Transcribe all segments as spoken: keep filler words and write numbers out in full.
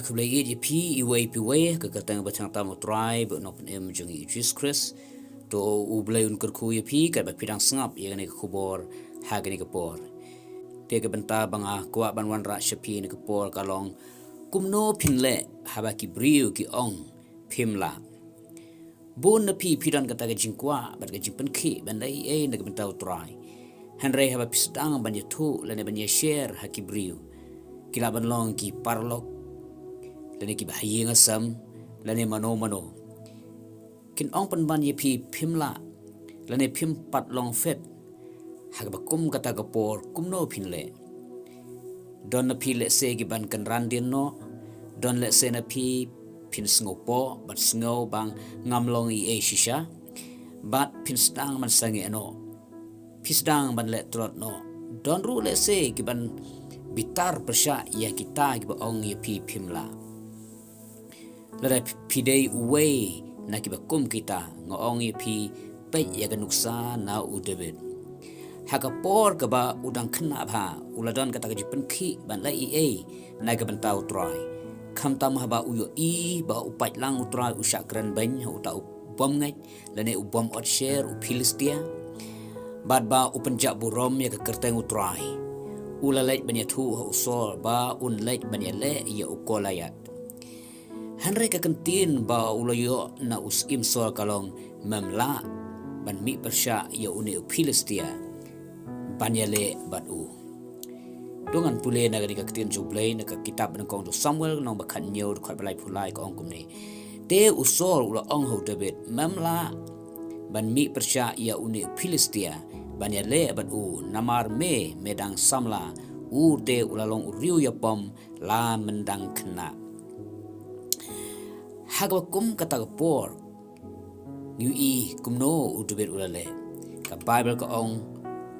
Khublei ïa phi iwei pa iwei ha ka kyrteng ba thang tam u Trai bad u Nongpynim jong ngi Jisu Khrist. To u Blei un kyrkhu ïa phi katba phi dang sngap ïa kane ka khubor ha kane ka por. Te ka bynta ba nga kwah ban wanrah sha phi ha kane ka por ka long, kumno phin leh haba ki briew ki ong phim lah. Bun na phi phi don kata ka jingkwah bad ka jingpynkhih ban leh ei ei na ka bynta u Trai. Hynrei haba phi sdang ban ïathuh lane ban ïashare ha ki briew, ki lah ban long ki paralok, lane ki bahaïing hasem, lane mano mano. Kin ong pynban ïa phi phim lah, lane phim pat long fit. Ha kaba kum kata ka por kumno phin leh? Don na phi lehse ki ban kynran dien noh. Don lehse na phi phin sngewpoh bad sngew ba ngam long ei ei shisha, bad phin sdang ban sangeh noh. Phi sdang ban leh tlot noh. Don ruh lehse ki ban bitar pyrshah ïa kita kiba ong ïa phi phim lah. Lada phi dei uwei na kiba kum kita, nga ong ïa phi, peit ïa ka nuksa na u David. Ha ka por kaba u dang khynnah bha, u la don kata ka jingpynkhih ban leh ei ei na ka bynta u Trai. Khamtam haba u ïohi ba u paidlang u Trai u shah kren beiñ ha uta u bymngeit lane u bym ot sher u Philistia, bad ba u pynjah burom ïa ka kyrteng u Trai, u la leit ban ïathuh ha u Saul ba un leit ban ïaleh ïa u Goliath. Hynrei ka kyntien ba u la ïoh na u Syiem Saul ka long, mem lah ban mih pyrshah ïa une u Philistia ban ïaleh bad u. To ngan pule na kane ka ktien jong u Blei na ka kitab nyngkong jong u Samuel, lynnong ba khathynñiew, dkhot ba laiphew lai, ka ong kumne: Te u Saul u la ong ha u David, mem lah ban mih pyrshah ïa une u Philistia ban ïaleh bad u, namar me me dang samla, u te u la long u riew ïapom la myndang khynnah. Ha kaba kum kata ka por, ngi ïohi kumno u David u la leh. Ka Baibl ka ong,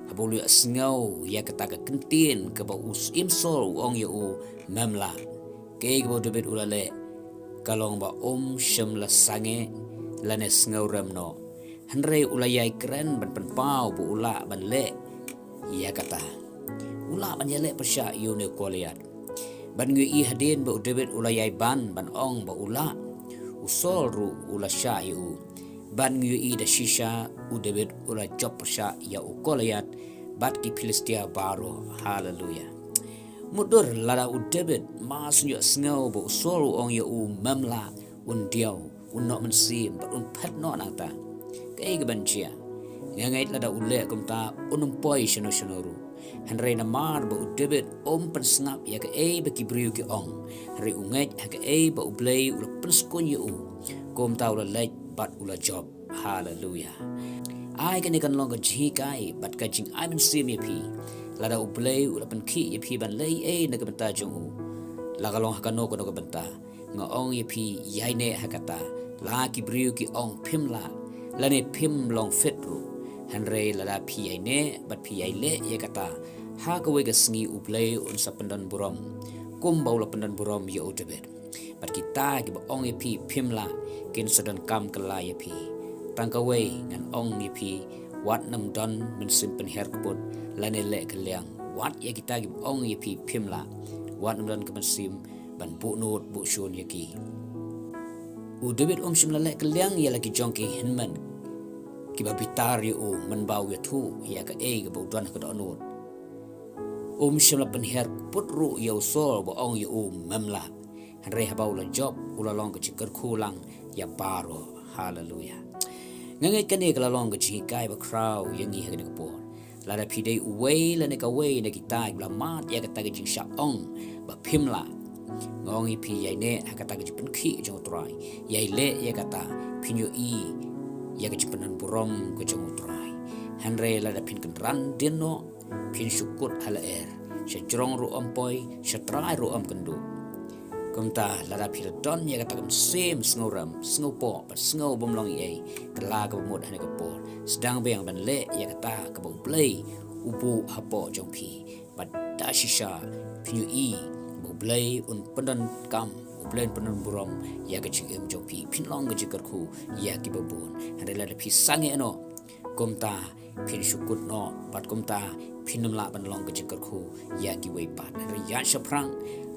haba u la ïohsngew ïa kata ka kyntien kaba u Syiem Saul u ong ïa u, mem lah, kaei kaba u David u la leh ka long ba um shym la sangeh lane sngewrem noh. Hynrei u la ïai kren ban pynpaw ba u lah ban leh ïa kata. U lah ban ïaleh pyrshah ïa une u Goliath. Bad ngi ïohi hadien ba u David u la ïai ban ban ong ba u lah, u Saul ruh u la shah ïa u. Bad ngi ïohi da shisha u David u la jop pyrshah ïa u Goliath bad ki Philistia baroh. Haleluya. Mutdur lada u David mas un ïohsngew ba u Saul u ong ïa u mem lah, un diaw, un noh mynsiem bad un phet noh nangta. Kaei kaban jia? Nga ngeit lada u leh kumta un ym poi shano shano ruh. Hynrei namar ba u David um pynsngap ïa kaei ba ki briew ki ong, hynrei u ngeit ha kaei ba u Blei u la pynskhem ïa u, kumta u la leit bad u la jop. Haleluya. Ai kane kan long ka jinghikai bad ka jingai mynsiem ïa phi. Lada u Blei u la pynkhih ïa phi ban leh ei ei na ka bynta jong u, la ka long ha kano kano ka bynta, nga ong ïa phi, ïaineh ha kata. La ki briew ki ong phim lah lane phim long fit ruh, hynrei lada phi ïaineh bad phi ïai leh ïa kata, ha kawei ka sngi u Blei un sa pyndon burom kumba u la pyndon burom ïa u David. Bad kita kiba ong ïa phi phim lah kin sa donkam kylla ïa phi. Tang kawei ngan ong ïa phi, wat nym don mynsiem pynhiar kput lane leh kylliang. Wat ïa kita kiba ong ïa phi phim lah, wat nym don ka mynsiem ban buh nud buh shun ïa ki. U David um shym la leh kylliang ïa la ki jong ki hynmen kiba bitar ïa u mynba u ïathuh ïa kaei kaba u don ha ka dohnud. Um shym la pynhiar kput ruh ïa u Saul ba ong ïa u mem lah. Hynrei haba u la jop, u la long ka jingkyrkhu lang ïa baroh. Haleluya. Nga ngeit kane ka la long ka jinghikai ba khraw ïa ngi ha kane ka por. Lada phi dei uwei lane kawei na kita kiba la mad ïa kata ka jingshah ong ba phim lah, nga ong ïa phi, ïaineh ha kata ka jingpynkhih jong u Trai. Ïai leh ïa kata, phin ïohi ïa ka jingpynburom ka jong u Trai. Hynrei lada phin kynran dien noh, phin shu kut ha lyer, sha jrong ruh ym poi, sha trai ruh ym kynduh. Kumta lada phi la don ïa kata ka mynsiem sngewrem, sngewpoh bad sngew bym long ei ei, kylla kaba mut ha kane ka por. Sdang biang ban leh ïa kata kaba u Blei u buh hapoh jong phi. Bad da shisha phin ïohi ba u Blei un pyndonkam, u Blei un pynburom ïa ka jingim jong phi. Phin long ka jingkyrkhu ïa kiba bun. Hynrei lada phi sangeh noh, kumta phin shu kut noh bad kumta phin ym lah ban long ka jingkyrkhu ïa kiwei pat. Hynrei ïaid shaphrang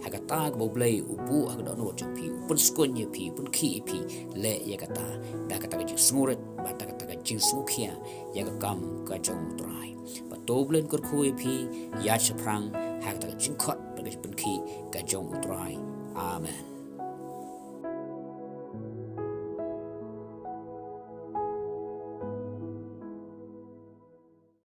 ha kata kaba U Blei u buh ha ka dohnud jong phi, u pynskuin ïa phi, u pynkhih ïa phi. Leh ïa kata da kata ka jingsngewrit bad da kata ka jingsngewkhia ïa ka kam ka jong U Trai. Bad to U Blei un kyrkhu ïa phi, ïaid shaphrang ha kata ka jingkhot bad ka jingpynkhih ka jong U Trai. Amen.